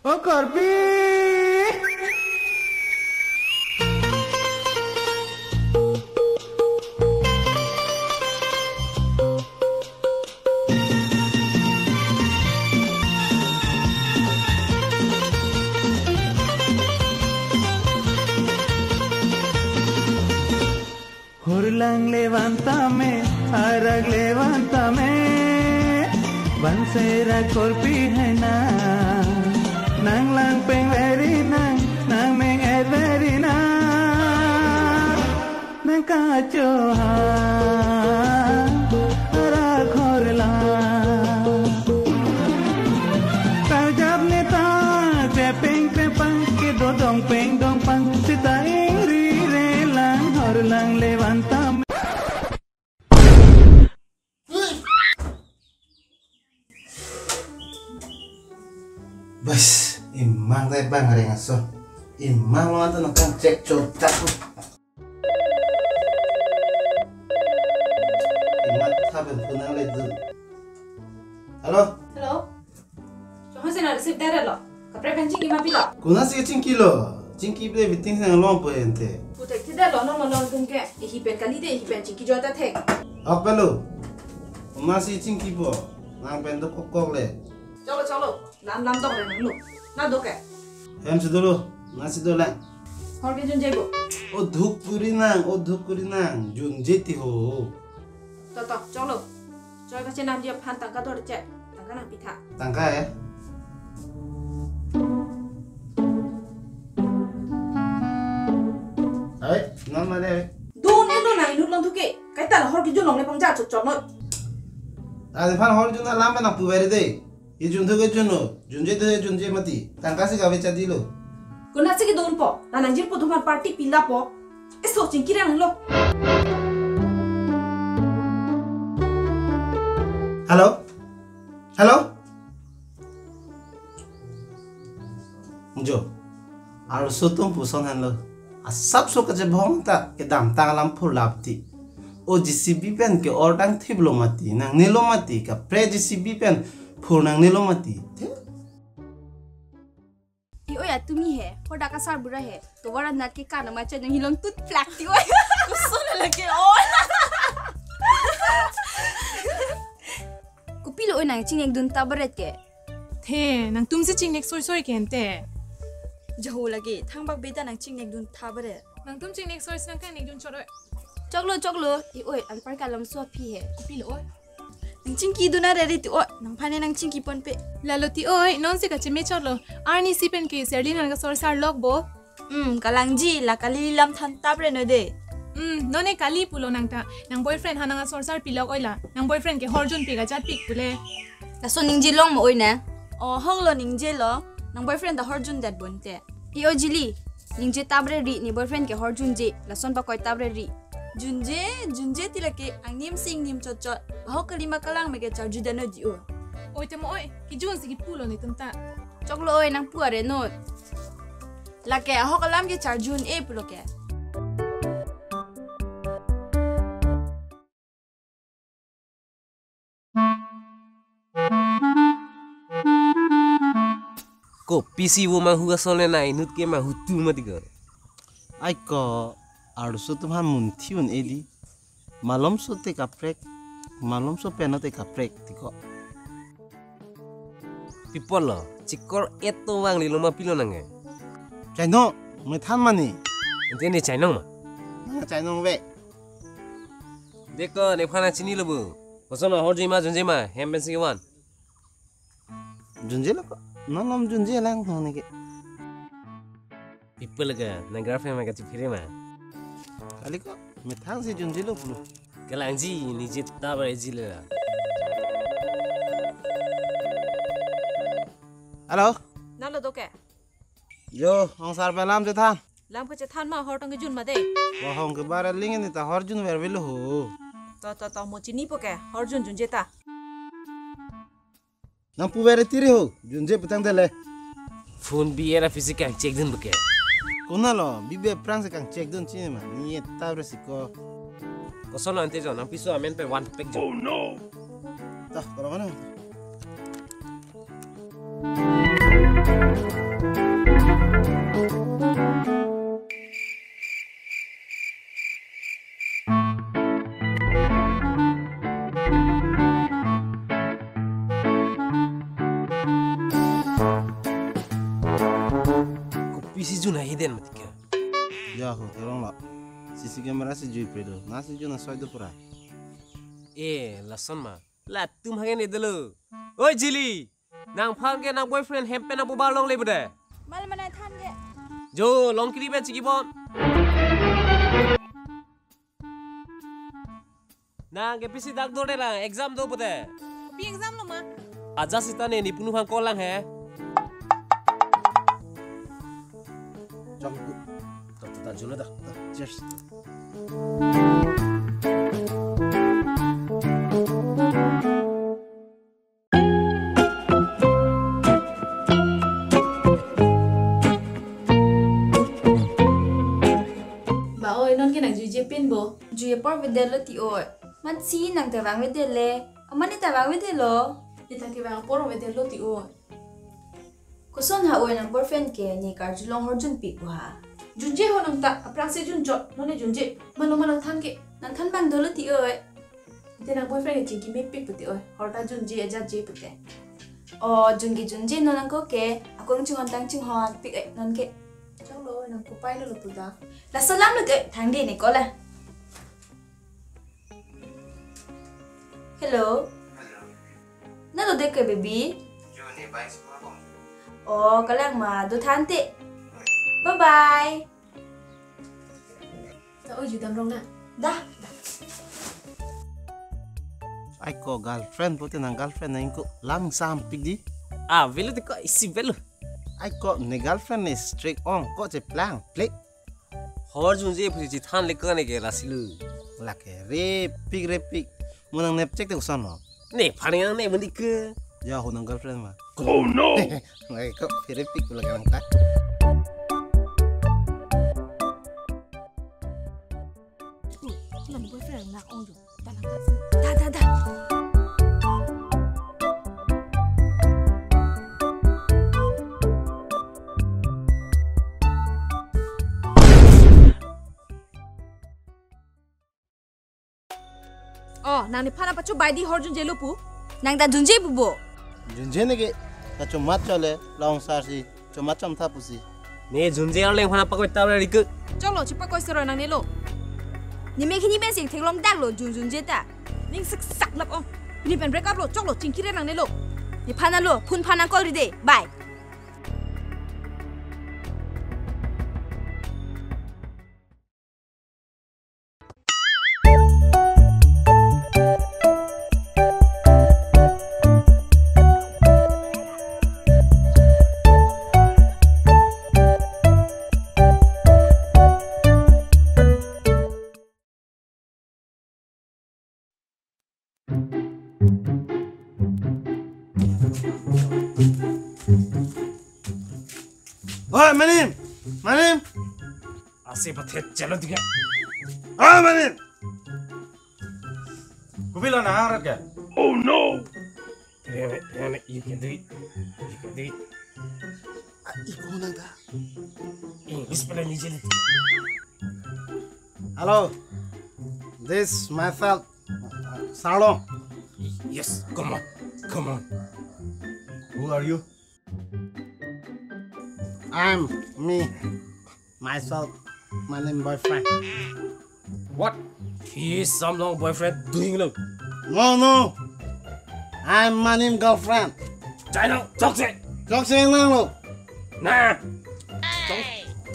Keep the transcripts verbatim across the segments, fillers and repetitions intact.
O Karbi! Hurlang le van tame, arak le van tame, van sera korpi hai na. Nang lang peng veri nang, nang meng et veri nang. Nang kacho ha, arak hurlang. Tarjap neta, krepeng krepang, kedodong peng dongpang, sita ingri relang, hurlang le van tame. Bas, imang dai bang reng aso. Imang lo anto nang kangchek chotak. Imat thaben punang le dun. Hello? Hello? Chonghon si nang receive dai lo. Kaprek pen chingki ma pilo? Konatsi chingkilo? Chingki ple meeting si nang longpo ente. Puthek thidetlo, non non non tum ke. Ehi pen kali de, ehi pen chingki joi ta thek. Ok pelo. Konatsi chingkipo? Nang pen dokok kok le. Cholo, cholo. Lam lam dok re nang lo. Na do ke? Hem si dolo. Nasi dolang. Hor kejunje bo. O dhuk kuri nang, o dhuk kuri nang. Junje ti ho. To, to, cholo. Choi kachenamji aphan tangka dor che. Tangka nangpitha. Tangka eh? Ai, non mane ai. Dun eno nang inut long thuke. Kaita la hor kejun longle pangja chot chot noi. Adi phan hor jun alam nang pu veri de. Ejun thu kejun no, junje thu junje mati. Tangka si kave chadi lo. Konatsi kedunpo, la nang jirpo atum aphan party pilapo. Eso chingki reng lo. Hello? Hello? Jo. Arloso atum puson henlo. Asapso kachebong ta kedamtang alam phurlap ti. O J C B pen ke-or dang thip lo mati, nangne lo mati, kaprek J C B pen phur nangne lo mati. The? Ti oi atumi he, hodak asar bura he, tovar anat ke kana macha nang hilong tut plak ti oi. Kusun lagi oi. Kopilo oi nang chingnek dun ta beret ke. The, nangtum si chingnek soi soi ke ente. Jahu lagi, thangbak beta nang chingnek dun ta beret. Nangtum chingnek soi si nang kangnek dun chot oi. Choklo, choklo, ti oi, anpar ke alamso aphi he. Kopilo oi. Nang chingki dun arere ti oi, nangphan ne nang chingki ponpe. Lalo ti oi, non si kacheme chotlo. Arnisi pen ke Serlin an kasorsar lok bo. Hmm, kalangji, la kali lam than tap re no de. Hmm, non ne kali pulo nang ta. Nang boyfriend ha nang asorsar pilok oi la. Nang boyfriend ke horjun pik ajat pik pule. Laso ningje long mo oi na. Oh, hong lo ningje lo. Nang boyfriend ta horjun det bonte. Ti oi Jili, ningje tap re ri ne boyfriend ke horjunje, lason pakoi tap re ri. Junje, junje ti lake angnim sing nim chot chot. Ahok kalima kalang me ke charju det no di o. Oi temo oi, kijun si kipulo netum ta. Choklo oi nang pu are not. Lake ahok alam ke charjun e pulo ke. Kopisi vo manghu asole na inut ke manghu tu mati ko. Ai ko arloso atum aphan munthi un-e di. Malomso te kaprek, malomso pen te kaprek ti ko. People lo, chikor eto vangli lo ma pilo nang ke. Chainong, methan mani. Ente ne chainong ma? Nang chainong ve. Deko, nephan chinilo bo. Koson horjun ma junje ma, hem pen si van. Junje lo ko. Non lom junje lang thong ne ke. People ke, nang girlfriend ma kachiphire ma. Kali ko, methang si junje lo pulo. Kalangji, ningje tap re ji le. Hello? Nalo do ke? Jo, hong sar pe lam chethan. Lam ke chethan ma hor tong kejun ma de. Wa hong ke bar aling ni ta horjun ver velo ho. To, to, to, mo chinipo ke, horjun junje ta. Nang pu vere tiri ho, junje putang dele. Phone bi era pisi kangchek dun bo ke. Konat lo, bibe aphrang si kangchek dun chini ma, ni eta re si ko. Koson lo ante jo, nang piso amen pen van pek jo. Oh no. Tah, koro mana? Kopisi jun hai den mati ke. Ya ho, terong lo. C C camera si jui predo. Na si jun asoi do pura. Eh, lason ma. Latum hagen edelo. Oi Jili, nangphan ke nang boyfriend hempen apo ba longle bude. Mal manai than ke. Jo, long kiri ben chiki bon. Nang ke pisi dak dor de lang, exam do bude. Pi exam lo ma? Aja sita ne ni punu hang kolang he. Jang ku. Ta ta ta juna da. Cheers. Ba oi, non ke nang juije pin bo. Jui apor vedetlo ti oi. Matsi nang ta vangvedet le. Amat ne ta vangvedetlo. Ne ta kevang apor vedetlo ti oi. Koson ha oi nang boyfriend ke ne karjulong horjun pik bo ha. Junje ho nang ta, aphrangsi junjot, non ne junje. Malo malo than ke. Nang than abang dolo ti oi. Te nang boyfriend ke chingki mepik pute oi. Horta junje aja je pute. O, junke junje non nang ko ke. Akong chinghon tang chinghon pik oi non ke. Choklo, nang kopai lo lo puda. Laso alam lo ke, thang de ne ko la. Hello. Hello. Na lo de ke baby? Jo ne bai sma bom. O, kalang ma, do than te. Bye bye. Ta oi, ju dam rong na. Dah. Ai ko girlfriend pute nang girlfriend nang ko lang sam pik di. Ah, velo te ko isi velo. Ai ko ne girlfriend ne strict ong ko cheplang plik. Horjunje pusi chethan le ko ne ke lasi lo. Lake repik repik. Mo nang nepchek te koson lo. Nephan yang ne mandi ke. Ya ho nang girlfriend ma. Oh no. Ngai ko repik pula ke nang ta. Nang boyfriend na ong jo. Da, da, da. Oh, nang nephan apachu bai di horjunje lo pu. Nang ta junje pu bo. Junje ne ke, kachomat chole, long sar si. Chomat chom tha pusi. Ne junje arleng phana pakoi ta ri ke. Choklo, chepakoi sero nang ne lo. Ne me khini pen sing theklong dak lo jun junje ta. Ning sik sak lap ong. Pini pen break up lo, choklo, chingkire nang ne lo. Ne phana lo, phone phana call ri de. Bye. Oi, manim! Manim! Ase pathet chalo dikha. Oi, manim! Kopi lo nang arat ke? Oh no! Ane, ane, you can do it. You can do it. Ah, iko nang ta. English pala ni jeli. Hello. This myself, uh, Sarlong. Yes, come on. Come on. Who are you? I'm me, myself, manim boyfriend. What? He is Sarlong boyfriend doing lo? No, no. I'm manim girlfriend. China, talk se. Talk se nang lo. Nah. Talk.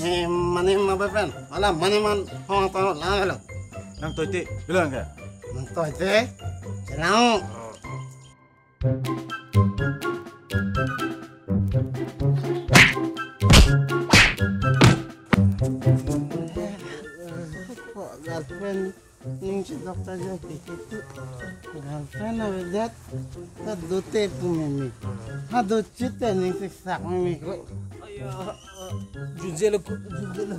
Ni manim my boyfriend. Wala manim man hong ta lang lo. Nang toi te, bilang ke? Nang toi te. China. Girlfriend ning si dokta jo kikitu. Girlfriend avedet ta dote pu meme. Ha do chite ning si sak meme. Junje lo, junje lo.